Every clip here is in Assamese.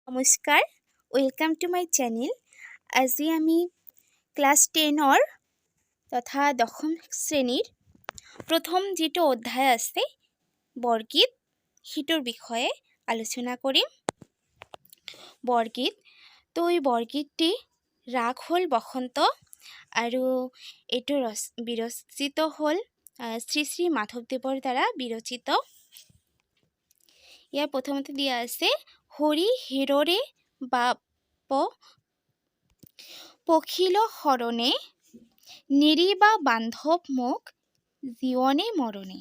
নমস্কাৰ, welcome to my channel. আজি আমি ক্লাছ 10ৰ তথা দশম শ্ৰেণীৰ প্ৰথম যিটো অধ্যায় আছে বৰগীত, সেইটোৰ বিষয়ে আলোচনা কৰিম। বৰগীত। তো এই বৰগীতটি ৰাগ হ'ল বসন্ত আৰু এইটো বিৰচিত হ'ল শ্ৰী শ্ৰী মাধৱদেৱৰ দ্বাৰা বিৰচিত। ইয়াৰ প্ৰথমতে দিয়া আছে, "হৰি হেৰৰে বাপ পশিল শৰণে, নেৰিবা বান্ধৱ মোক জীৱনে মৰণে।"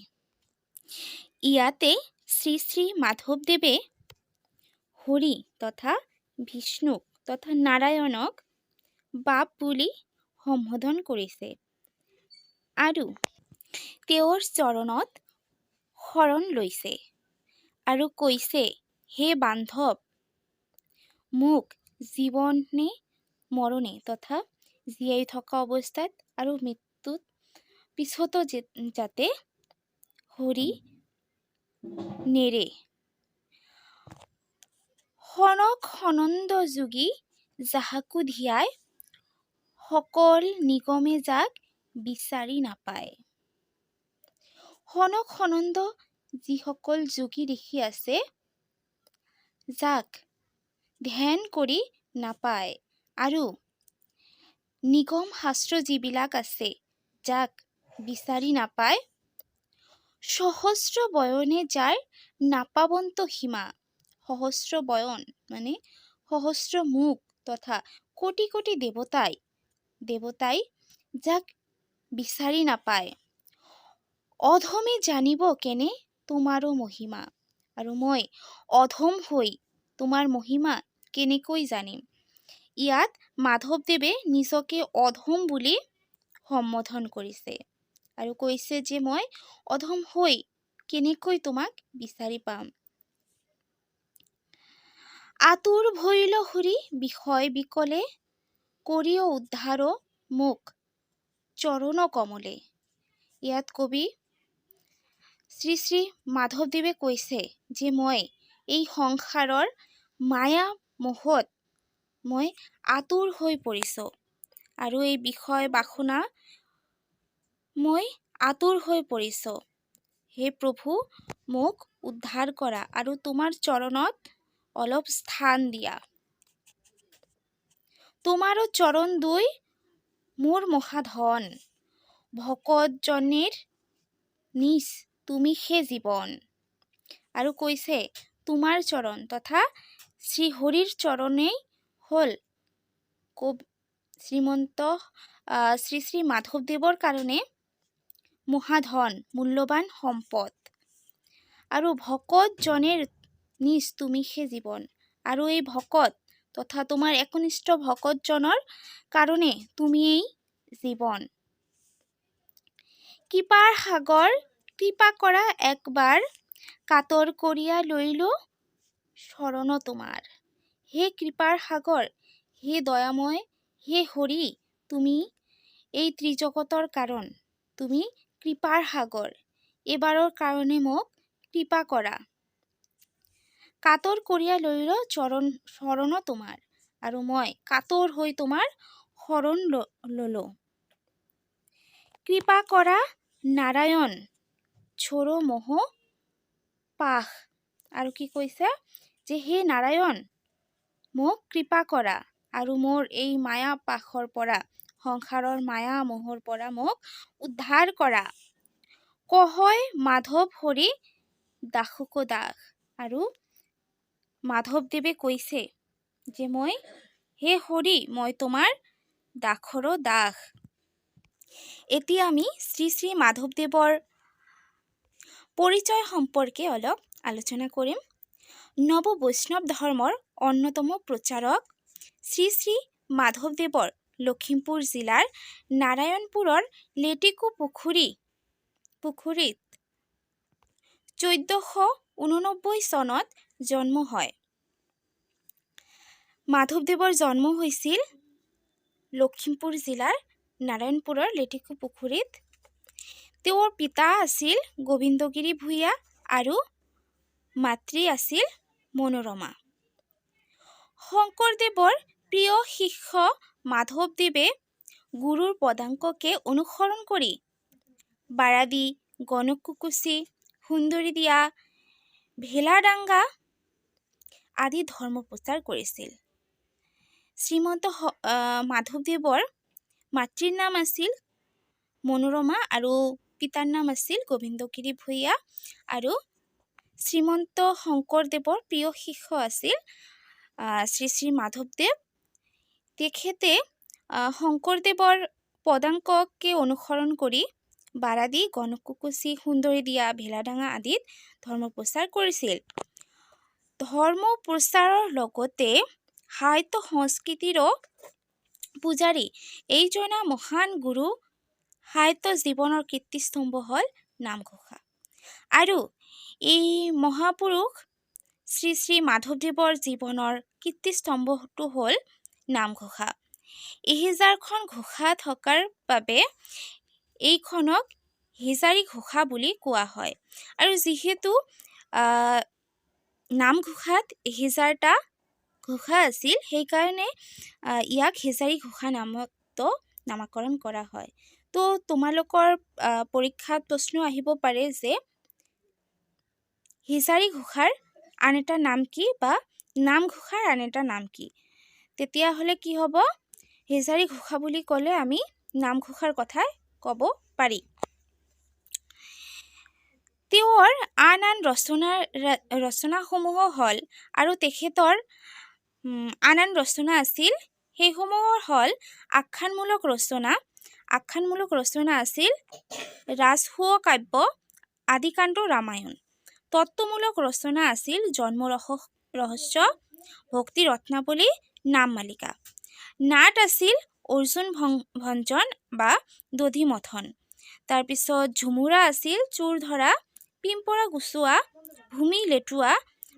ইয়াতে শ্ৰী শ্ৰী মাধৱদেৱে হৰি তথা বিষ্ণুক তথা নাৰায়ণক বাপ বুলি সম্বোধন কৰিছে আৰু তেওঁৰ চৰণত শৰণ লৈছে আৰু কৈছে, হে বান্ধৱ, মোক জীৱনে মৰণে তথা জীয়াই থকা অৱস্থাত আৰু মৃত্যুত পিছতো যাতে হৰি নেৰে। "সনক সনন্দ যোগী যাহাকো ধিয়ায়, সকল নিগমে যাক বিচাৰি নাপায়।" সনক সনন্দ যিসকল যোগী ঋষি আছে, যাক ধ্যান কৰি নাপায় আৰু নিগম শাস্ত্ৰ যিবিলাক আছে, যাক বিচাৰি নাপায়, "সহস্ৰ বয়নে যাৰ নাপাৱন্ত সীমা।" সহস্ৰ বয়ন মানে সহস্ৰ মুখ তথা কোটি কোটি দেৱতাই যাক বিচাৰি নাপায়। "অধমে জানিব কেনে তোমাৰো মহিমা।" আৰু মই অধম হৈ তোমাৰ মহিমা কেনেকৈ জানিম? ইয়াত মাধৱদেৱে নিজকে অধম বুলি সম্বোধন কৰিছে আৰু কৈছে যে মই অধম হৈ কেনেকৈ তোমাক বিচাৰি পাম? "আতুৰ ভৈল হৰি বিষয় বিকলে, কৰিও উদ্ধাৰ মোক চৰণ কমলে।" ইয়াত কবি শ্ৰী শ্ৰী মাধৱদেৱে কৈছে যে মই এই সংসাৰৰ মায়া মোহত মই আতুৰ হৈ পৰিছোঁ আৰু এই বিষয় বাসনা মই আতুৰ হৈ পৰিছোঁ। হে প্ৰভু, মোক উদ্ধাৰ কৰা আৰু তোমাৰ চৰণত অলপ স্থান দিয়া। "তোমাৰো চৰণ দুই মোৰ মহাধন, ভকতজনেৰ নিজ তুমি সে জীৱন।" আৰু কৈছে, তোমাৰ চৰণ তথা শ্ৰীহৰিৰ চৰণেই হ'ল শ্ৰীমন্ত শ্ৰী শ্ৰী মাধৱদেৱৰ কাৰণে মহাধন, মূল্যৱান সম্পদ। আৰু "ভকতজনেৰ নিজ তুমি সে জীৱন", আৰু এই ভকত তথা তোমাৰ একনিষ্ঠ ভকতজনৰ কাৰণে তুমিয়েই জীৱন। "কৃপাৰ সাগৰ কৃপা কৰা একবাৰ, কাতৰ কৰিয়া লৈলো শৰণ তোমাৰ।" হে কৃপাৰ সাগৰ, হে দয়াময়, হে হৰি, তুমি এই ত্ৰিজগতৰ কাৰণ, তুমি কৃপাৰ সাগৰ। এবাৰৰ কাৰণে মোক কৃপা কৰা। "কাতৰ কৰিয়া লৈল শৰণ তোমাৰ", আৰু মই কাতৰ হৈ তোমাৰ শৰণ ললো। "কৃপা কৰা নাৰায়ণ ছোড়ো মোহ পাশ।" আৰু কি কৈছে যে হে নাৰায়ণ, মোক কৃপা কৰা আৰু মোৰ এই মায়া পাশৰ পৰা, সংসাৰৰ মায়া মোহৰ পৰা মোক উদ্ধাৰ কৰা। "কহয় মাধৱ হৰি দাসক দাস।" আৰু মাধৱদেৱে কৈছে যে মই, হে হৰি, মই তোমাৰ দাসৰো দাস। এতিয়া আমি শ্ৰী শ্ৰী মাধৱদেৱৰ পৰিচয় সম্পৰ্কে অলপ আলোচনা কৰিম। নৱ বৈষ্ণৱ ধৰ্মৰ অন্যতম প্ৰচাৰক শ্ৰী শ্ৰী মাধৱদেৱৰ লখিমপুৰ জিলাৰ নাৰায়ণপুৰৰ লেটেকু পুখুৰীত 1489 চনত জন্ম হয়। মাধৱদেৱৰ জন্ম হৈছিল লখিমপুৰ জিলাৰ নাৰায়ণপুৰৰ লেটেকু পুখুৰীত। তেওঁৰ পিতা আছিল গোবিন্দগিৰি ভূঞা আৰু মাতৃ আছিল মনোৰমা। শংকৰদেৱৰ প্ৰিয় শিষ্য মাধৱদেৱে গুৰুৰ পদাংককে অনুসৰণ কৰি বাৰাদি, গণককুছি, সুন্দৰীদিয়া, ভেলাডাঙ্গা আদি ধৰ্ম প্ৰচাৰ কৰিছিল। শ্ৰীমন্ত মাধৱদেৱৰ মাতৃৰ নাম আছিল মনোৰমা আৰু পিতাৰ নাম আছিল গোবিন্দগিৰি ভূঞা আৰু শ্ৰীমন্ত শংকৰদেৱৰ প্ৰিয় শিষ্য আছিল শ্ৰী শ্ৰী মাধৱদেৱ। তেখেতে শংকৰদেৱৰ পদাংককে অনুসৰণ কৰি বাৰাদি, গণককুছি, সুন্দৰীদিয়া, ভেলাডাঙা আদিত ধৰ্ম প্ৰচাৰ কৰিছিল। ধৰ্ম প্ৰচাৰৰ লগতে সাহিত্য সংস্কৃতিৰো পূজাৰী এইজনা মহান গুৰু সাহিত্য জীৱনৰ কীৰ্তিস্তম্ভ হ'ল নামঘোষা। আৰু এই মহাপুৰুষ শ্ৰী শ্ৰী মাধৱদেৱৰ জীৱনৰ কীৰ্তিস্তম্ভটো হ'ল নামঘোষা। 1000খন ঘোষা থকাৰ বাবে এইখনক হেজাৰী ঘোষা বুলি কোৱা হয়। আৰু যিহেতু নামঘোষাত 1000টা ঘোষা আছিল, সেইকাৰণে ইয়াক হেজাৰী ঘোষা নামতো নামাকৰণ কৰা হয়। তো তোমালোকৰ পৰীক্ষাত প্ৰশ্ন আহিব পাৰে যে হেজাৰী ঘোষাৰ আন এটা নাম কি বা নামঘোষাৰ আন এটা নাম কি? তেতিয়াহ'লে কি হ'ব? হেজাৰী ঘোষা বুলি ক'লে আমি নামঘোষাৰ কথাই ক'ব পাৰি। তেওঁৰ আন আন ৰচনাসমূহ হ'ল আৰু তেখেতৰ আন আন ৰচনা আছিল, সেইসমূহৰ হ'ল আখ্যানমূলক ৰচনা। আখ্যানমূলক ৰচনা আছিল ৰাজসূয় কাব্য, আদিকাণ্ড ৰামায়ণ। তত্ত্বমূলক ৰচনা আছিল জন্ম ৰহস্য, ভক্তি ৰত্নাৱলী, নাম মালিকা। নাট আছিল অৰ্জুন ভঞ্জন বা দধিমথন। তাৰপিছত ঝুমুৰা আছিল চোৰ ধৰা, পিম্পৰা গুচোৱা, ভূমি লেটোৱা,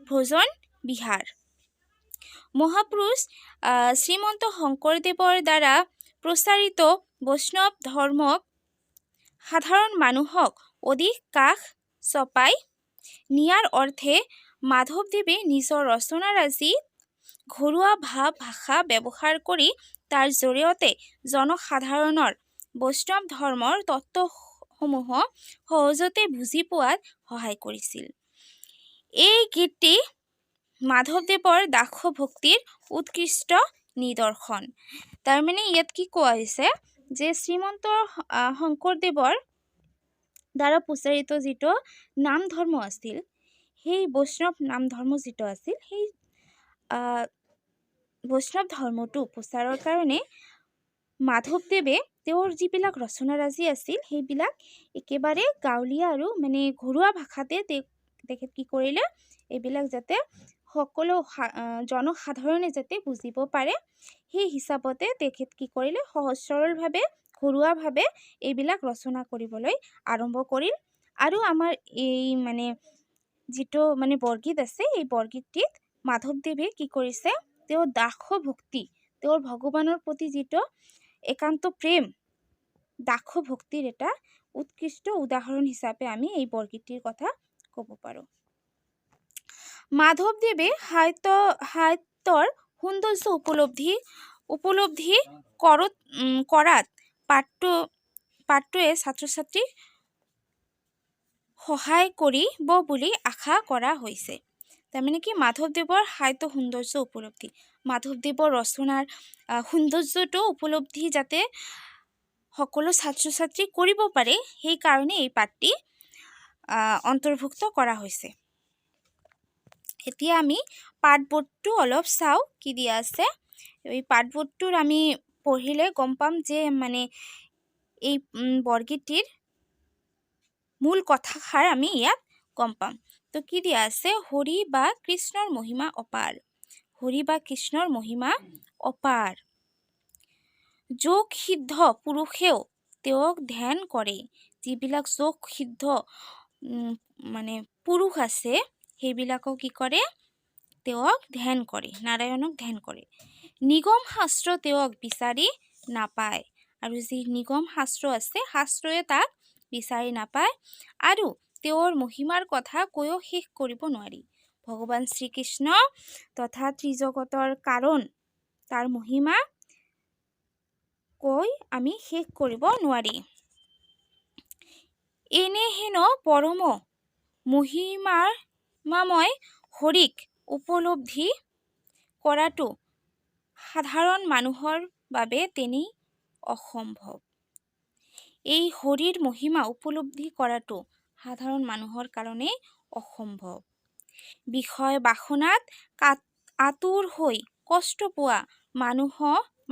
ভোজন বিহাৰ। মহাপুৰুষ শ্ৰীমন্ত শংকৰদেৱৰ দ্বাৰা প্ৰচাৰিত বৈষ্ণৱ ধৰ্মক সাধাৰণ মানুহক অধিক কাষ চপাই নিয়াৰ অৰ্থে মাধৱদেৱে নিজৰ ৰচনাৰাজি ঘৰুৱা ভাৱ ভাষা ব্যৱহাৰ কৰি তাৰ জৰিয়তে জনসাধাৰণৰ বৈষ্ণৱ ধৰ্মৰ তত্ত্বসমূহ সহজতে বুজি পোৱাত সহায় কৰিছিল। এই গীতটি মাধৱদেৱৰ দাসভক্তিৰ উৎকৃষ্ট নিদৰ্শন। তাৰমানে ইয়াত কি কোৱা হৈছে যে শ্ৰীমন্ত শংকৰদেৱৰ দ্বাৰা প্ৰচাৰিত যিটো নাম ধৰ্ম আছিল, সেই বৈষ্ণৱ নাম ধৰ্ম যিটো আছিল, সেই বৈষ্ণৱ ধৰ্মটো প্ৰচাৰৰ কাৰণে মাধৱদেৱে তেওঁৰ যিবিলাক ৰচনাৰাজি আছিল, সেইবিলাক একেবাৰে গাঁৱলীয়া আৰু মানে ঘৰুৱা ভাষাতে তেখেত কি কৰিলে, এইবিলাক যাতে সকলো জনসাধাৰণে যাতে বুজিব পাৰে, সেই হিচাপতে তেখেত কি কৰিলে, সহজ সৰলভাৱে, ঘৰুৱাভাৱে এইবিলাক ৰচনা কৰিবলৈ আৰম্ভ কৰিল। আৰু আমাৰ এই মানে যিটো মানে বৰগীত আছে, এই বৰগীতটিত মাধৱদেৱে কি কৰিছে, তেওঁৰ দাস ভক্তি, তেওঁৰ ভগৱানৰ প্ৰতি যিটো একান্ত প্ৰেম, দাস ভক্তিৰ এটা উৎকৃষ্ট উদাহৰণ হিচাপে আমি এই বৰগীতটিৰ কথা ক'ব পাৰোঁ। মাধৱদেৱে সাহিত্যৰ সৌন্দৰ্য উপলব্ধি কৰাত পাঠটোৱে ছাত্ৰ ছাত্ৰীক সহায় কৰিব বুলি আশা কৰা হৈছে। তাৰমানে কি, মাধৱদেৱৰ সাহিত্য সৌন্দৰ্য উপলব্ধি, মাধৱদেৱৰ ৰচনাৰ সৌন্দৰ্যটো উপলব্ধি যাতে সকলো ছাত্ৰ ছাত্ৰী কৰিব পাৰে, সেইকাৰণে এই পাঠটি অন্তৰ্ভুক্ত কৰা হৈছে। এতিয়া আমি পাঠবোধটো অলপ চাওঁ কি দিয়া আছে। এই পাঠবোধটোৰ আমি পঢ়িলে গম পাম যে মানে এই বৰগীতটিৰ মূল কথাষাৰ আমি ইয়াত গম পাম। তো কি দিয়া আছে? হৰি বা কৃষ্ণৰ মহিমা অপাৰ। হৰি বা কৃষ্ণৰ মহিমা অপাৰ। যোগ সিদ্ধ পুৰুষেও তেওঁক ধ্যান কৰে। যিবিলাক যোগ সিদ্ধ মানে পুৰুষ আছে, সেইবিলাকো কি কৰে? তেওঁক ধ্যান কৰে, নাৰায়ণক ধ্যান কৰে। নিগম শাস্ত্ৰ তেওঁক বিচাৰি নাপায়। আৰু যি নিগম শাস্ত্ৰ আছে, শাস্ত্ৰয়ে তাক বিচাৰি নাপায় আৰু তেওঁৰ মহিমাৰ কথা কৈও শেষ কৰিব নোৱাৰি। ভগৱান শ্ৰীকৃষ্ণ তথা ত্ৰিজগতৰ কাৰণ, তাৰ মহিমা কৈ আমি শেষ কৰিব নোৱাৰি। এনে হেন পৰম মহিমাময় হৰিক উপলব্ধি কৰাটো সাধাৰণ মানুহৰ বাবে তেনেই অসম্ভৱ। এই হৰিৰ মহিমা উপলব্ধি কৰাটো সাধাৰণ মানুহৰ কাৰণে অসম্ভৱ। বিষয় বাসনাত আতুৰ হৈ কষ্ট পোৱা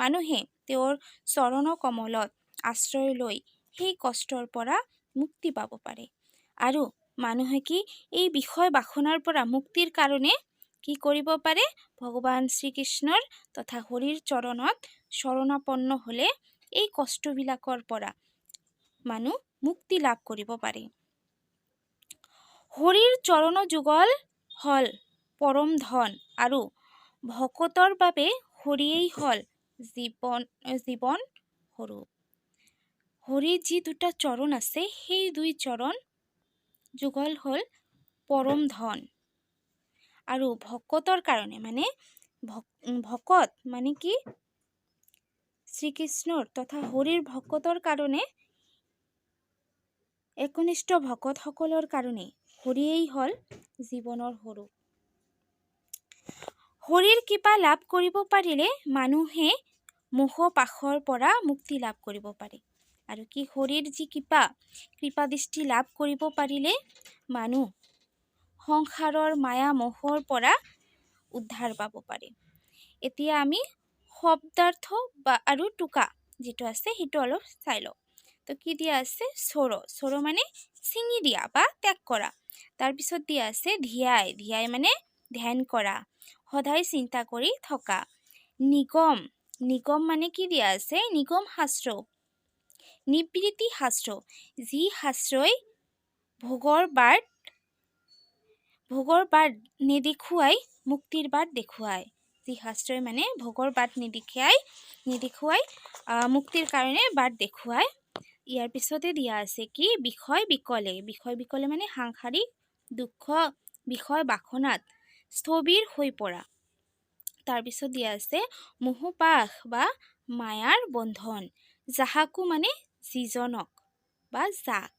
মানুহে তেওঁৰ চৰণ কমলত আশ্ৰয় লৈ সেই কষ্টৰ পৰা মুক্তি পাব পাৰে। আৰু মানুহে কি এই বিষয় বাসনাৰ পৰা মুক্তিৰ কাৰণে কি কৰিব পাৰে? ভগৱান শ্ৰীকৃষ্ণৰ তথা হৰিৰ চৰণত শৰণাপন্ন হ'লে এই কষ্টবিলাকৰ পৰা মানুহ মুক্তি লাভ কৰিব পাৰে। হৰিৰ চৰণ যুগল হ'ল পৰম ধন আৰু ভকতৰ বাবে হৰিয়েই হ'ল জীৱন স্বৰূপ। হৰিৰ যি দুটা চৰণ আছে, সেই দুই চৰণ যুগল হ'ল পৰম ধন আৰু ভকতৰ কাৰণে, মানে ভকত মানে কি, শ্ৰীকৃষ্ণৰ তথা হৰিৰ ভকতৰ কাৰণে, একনিষ্ঠ ভকতসকলৰ কাৰণে হৰিয়েই হ'ল জীৱনৰ স্বৰূপ। হৰিৰ কৃপা লাভ কৰিব পাৰিলে মানুহে মোহ পাশৰ পৰা মুক্তি লাভ কৰিব পাৰে। আৰু কি, হৰিৰ যি কৃপা দৃষ্টি লাভ কৰিব পাৰিলে মানুহ সংসাৰৰ মায়া মোহৰ পৰা উদ্ধাৰ পাব পাৰে। এতিয়া আমি শব্দাৰ্থ বা আৰু টোকা যিটো আছে সেইটো অলপ চাই লওঁ। তো কি দিয়া আছে? চৰ, চৰ মানে ছিঙি দিয়া বা ত্যাগ কৰা। তাৰপিছত দিয়া আছে ধিয়াই, ধিয়াই মানে ধ্যান কৰা, সদায় চিন্তা কৰি থকা। নিগম, নিগম মানে কি দিয়া আছে? নিগম শাস্ত্ৰ, নিবৃত্তি শাস্ত্ৰ, যি শাস্ত্ৰই ভোগৰ বাট নেদেখুৱাই মুক্তিৰ বাট দেখুৱায়। যি শাস্ত্ৰই মানে ভোগৰ বাট নেদেখুৱাই মুক্তিৰ কাৰণে বাট দেখুৱায়। ইয়াৰ পিছতে দিয়া আছে কি? বিষয় বিকলে, বিষয় বিকলে মানে সাংসাৰিক দুখ, বিষয় বাসনাত স্থবিৰ হৈ পৰা। তাৰপিছত দিয়া আছে মোহপাশ বা মায়াৰ বন্ধন, যাহাকো মানে যিজনক বা যাক।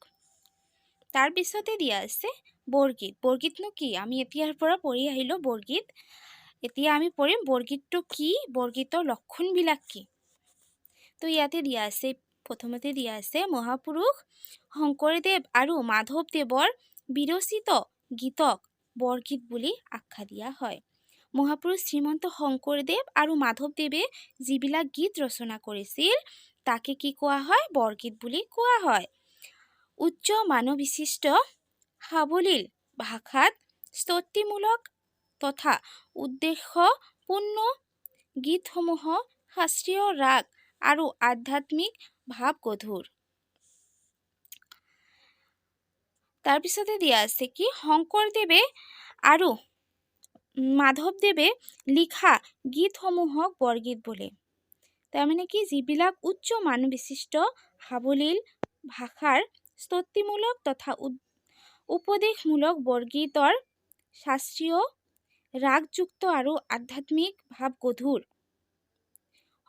তাৰপিছতে দিয়া আছে বৰগীত। বৰগীতনো কি? আমি এতিয়াৰ পৰা পঢ়ি আহিলোঁ বৰগীত। এতিয়া আমি পঢ়িম বৰগীতটো কি, বৰগীতৰ লক্ষণবিলাক কি। তো ইয়াতে দিয়া আছে, প্ৰথমতে দিয়া আছে মহাপুৰুষ শংকৰদেৱ আৰু মাধৱদেৱৰ বিৰচিত গীতক বৰগীত বুলি আখ্যা দিয়া হয়। মহাপুৰুষ শ্ৰীমন্ত শংকৰদেৱ আৰু মাধৱদেৱে যিবিলাক গীত ৰচনা কৰিছিল, তাকে কি কোৱা হয়? বৰগীত বুলি কোৱা হয়। উচ্চ মানবিশিষ্ট সাৱলীল ভাষাত স্তুতিমূলক তথা উদ্দেশ্যপূৰ্ণ গীতসমূহ শাস্ত্ৰীয় ৰাগ আৰু আধ্যাত্মিক ভাৱ গধুৰ। তাৰপিছতে দিয়া আছে কি? শংকৰদেৱে আৰু মাধৱদেৱে লিখা গীতসমূহক বৰগীত বোলে। তাৰমানে কি, যিবিলাক উচ্চ মানবিশিষ্ট সাৱলীল ভাষাৰ স্তুতিমূলক তথা উপদেশমূলক বৰগীতৰ শাস্ত্ৰীয় ৰাগযুক্ত আৰু আধ্যাত্মিক ভাৱ গধুৰ,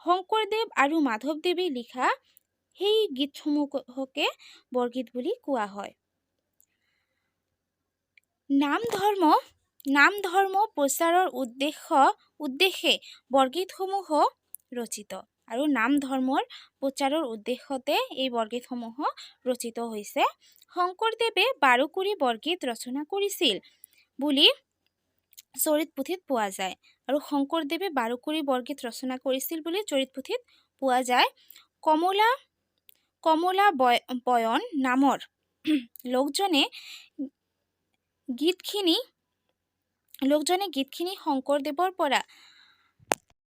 শংকৰদেৱ আৰু মাধৱদেৱে লিখা সেই গীতসমূহকে বৰগীত বুলি কোৱা হয়। নাম ধৰ্ম প্ৰচাৰৰ উদ্দেশ্যে বৰগীতসমূহ ৰচিত। আৰু নাম ধৰ্মৰ প্ৰচাৰৰ উদ্দেশ্যতে এই বৰগীতসমূহ ৰচিত হৈছে। শংকৰদেৱে 12 কুৰি বৰগীত ৰচনা কৰিছিল বুলি চৰিত পুথিত পোৱা যায়। আৰু শংকৰদেৱে 12 কুৰি বৰগীত ৰচনা কৰিছিল বুলি চৰিত পুথিত পোৱা যায়। কমলা বয়ন নামৰ লোকজনে গীতখিনি শংকৰদেৱৰ পৰা